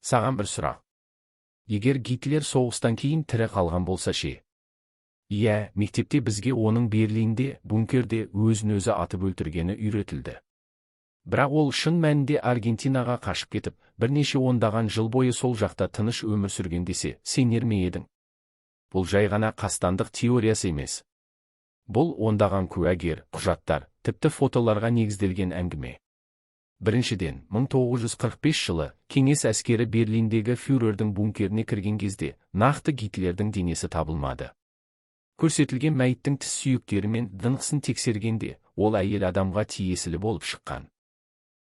Саған бір сұрақ. Егер Гитлер соғыстан кейін тірі қалған болса ше? Иә, мектепте бізге оның Берлинде, бункерде өзін-өзі атып өлтіргені үйретілді. Бірақ ол шын мәнінде Аргентинаға қашып кетіп, бірнеше ондаған жыл бойы сол жақта тыныш өмір сүрген десе, сенер ме едің? Бұл жай ғана қастандық теориясы емес. Бұл ондаған куәгер, құжаттар, тіпті фотоларға негізделген әңгіме. Біріншіден, 1945 жылы Кеңес әскері Берлиндегі фюрердің бункеріне кірген кезде нақты Гитлердің денесі табылмады. Көрсетілген мәйіттің тіс сүйектері мен дынқысын тексергенде, ол әйел адамға тиесілі болып шыққан.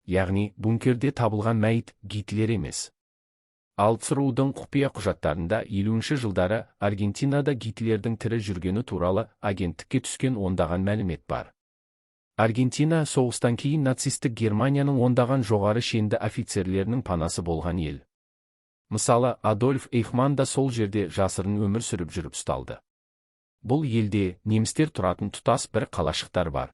Яғни, бункерде табылған мәйіт Гитлер емес. Ал ЦРУ-дың құпия құжаттарында 50 жылдары Аргентинада Гитлердің тірі жүргені туралы агенттікке түскен ондаған мәлімет бар. Аргентина соғыстан кейін нацистік Германияның ондаған жоғары шенді офицерлерінің панасы болған ел. Мысалы, Адольф Эйхман да сол жерде жасырын өмір сүріп жүріп ұсталды. Бұл елде немістер тұратын тұтас бір қалашықтар бар.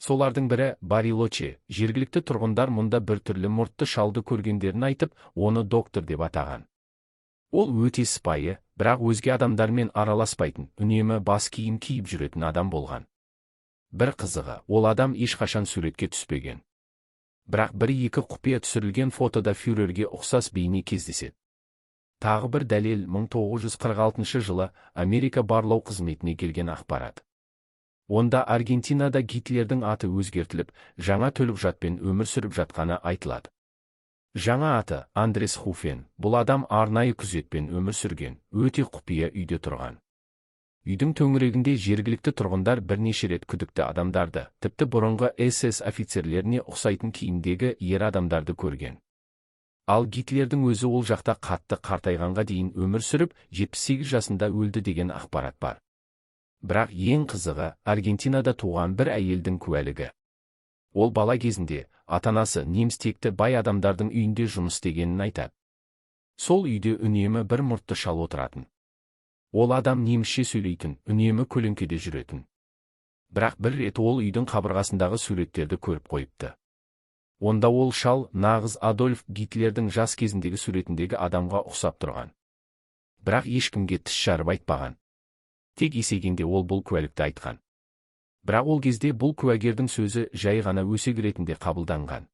Солардың бірі Барилоче. Жергілікті тұрғындар мұнда бір түрлі мұртты шалды көргендерін айтып, оны доктор деп атаған. Ол өте сыпайы, бірақ өзге адамдармен араласпайтын, үнемі бас киім киіп жүретін адам болған. Бір қызығы, ол адам ешқашан суретке түспеген. Бірақ бір-екі құпия түсірілген фотода фюрерге ұқсас бейне кездеседі. Тағы бір дәлел: 1946 жылы Америка барлау қызметіне келген ақпарат. Онда Аргентинада Гитлердің аты өзгертіліп, жаңа төлқұжатпен өмір сүріп жатқаны айтылады. Жаңа аты Андрес Хуфен. Бұл адам арнайы күзетпен өмір сүрген, өте құпия үйде тұрған. Үйдің төңірегінде жергілікті тұрғындар бірнеше рет күдікті адамдарды, тіпті бұрынғы СС офицерлеріне ұқсайтын киімдегі ер адамдарды көрген. Ал Гитлердің өзі ол жақта қатты қартайғанға дейін өмір сүріп, 78 жасында өлді деген ақпарат бар. Бірақ ең қызығы – Аргентинада туған бір әйелдің куәлігі. Ол бала кезінде ата-анасы неміс текті бай адамдардың үйінде жұмыс істегенін айтады. Сол үйде үнемі бір мұртты шал отыратын. Ол адам немісше сөйлейтін, үнемі көлеңкеде жүретін. Бірақ бір рет ол үйдің қабырғасындағы суреттерді көріп қойыпты. Онда ол шал нағыз Адольф Гитлердің жас кезіндегі суретіндегі адамға ұқсап тұрған. Бірақ ешкімге тіс жарып айтпаған. Тек есейгенде ол бұл куәлікті айтқан. Бірақ ол кезде бұл куәгердің сөзі жай ғана өсек ретінде қабылданған.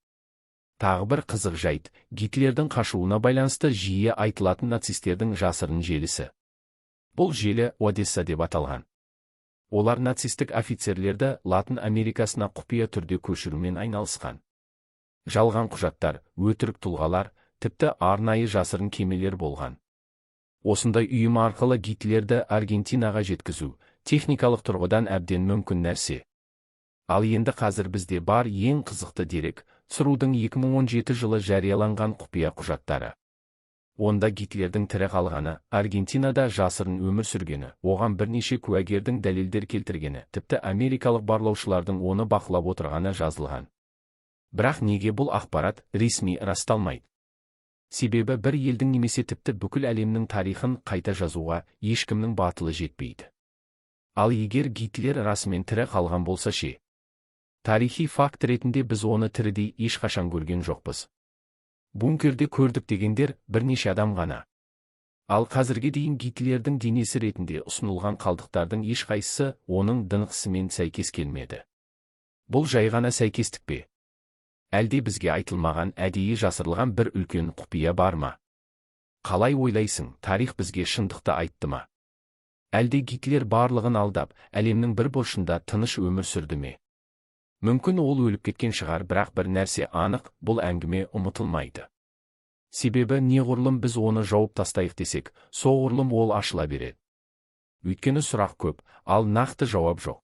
Тағы бір қызық жайт – Гитлердің қашуына байланысты жиі айтылатын нацистердің жасырын желісі. Бұл желі Одесса деп аталған. Олар нацистік офицерлерді Латын Америкасына құпия түрде көшірумен айналысқан. Жалған құжаттар, өтірік тұлғалар, тіпті арнайы жасырын кемелер болған. Осындай ұйым арқылы Гитлерді Аргентинаға жеткізу техникалық тұрғыдан әбден мүмкін нәрсе. Ал енді қазір бізде бар ең қызықты дерек – ЦРУ-дың 2017 жылы жарияланған құпия құжаттары. Онда Гитлердің тірі қалғаны, Аргентинада жасырын өмір сүргені, оған бірнеше куәгердің дәлелдер келтіргені, тіпті америкалық барлаушылардың оны бақылап отырғаны жазылған. Бірақ неге бұл ақпарат ресми расталмайды? Себебі бір елдің немесе тіпті бүкіл әлемнің тарихын қайта жазуға ешкімнің батылы жетпейді. Ал егер Гитлер расымен тірі қалған болса ше? Тарихи факт ретінде біз оны тірідей ешқашан көрген жоқпыз. Бункерде көрдік дегендер бірнеше адам ғана. Ал қазірге дейін Гитлердің денесі ретінде ұсынылған қалдықтардың ешқайсысы оның дынқысымен сәйкес келмеді. Бұл жай ғана сәйкестік пе? Әлде бізге айтылмаған, әдейі жасырылған бір үлкен құпия бар ма? Қалай ойлайсың, тарих бізге шындықты айтты ма? Әлде Гитлер барлығын алдап, әлемнің бір бұрышында тыныш өмір сүрді ме? Мүмкін, ол өліп кеткен шығар, бірақ бір нәрсе анық: бұл әңгіме ұмытылмайды. Себебі неғұрлым біз оны жауып тастайық десек, соғұрлым ол ашыла береді. Өйткені сұрақ көп, ал нақты жауап жоқ.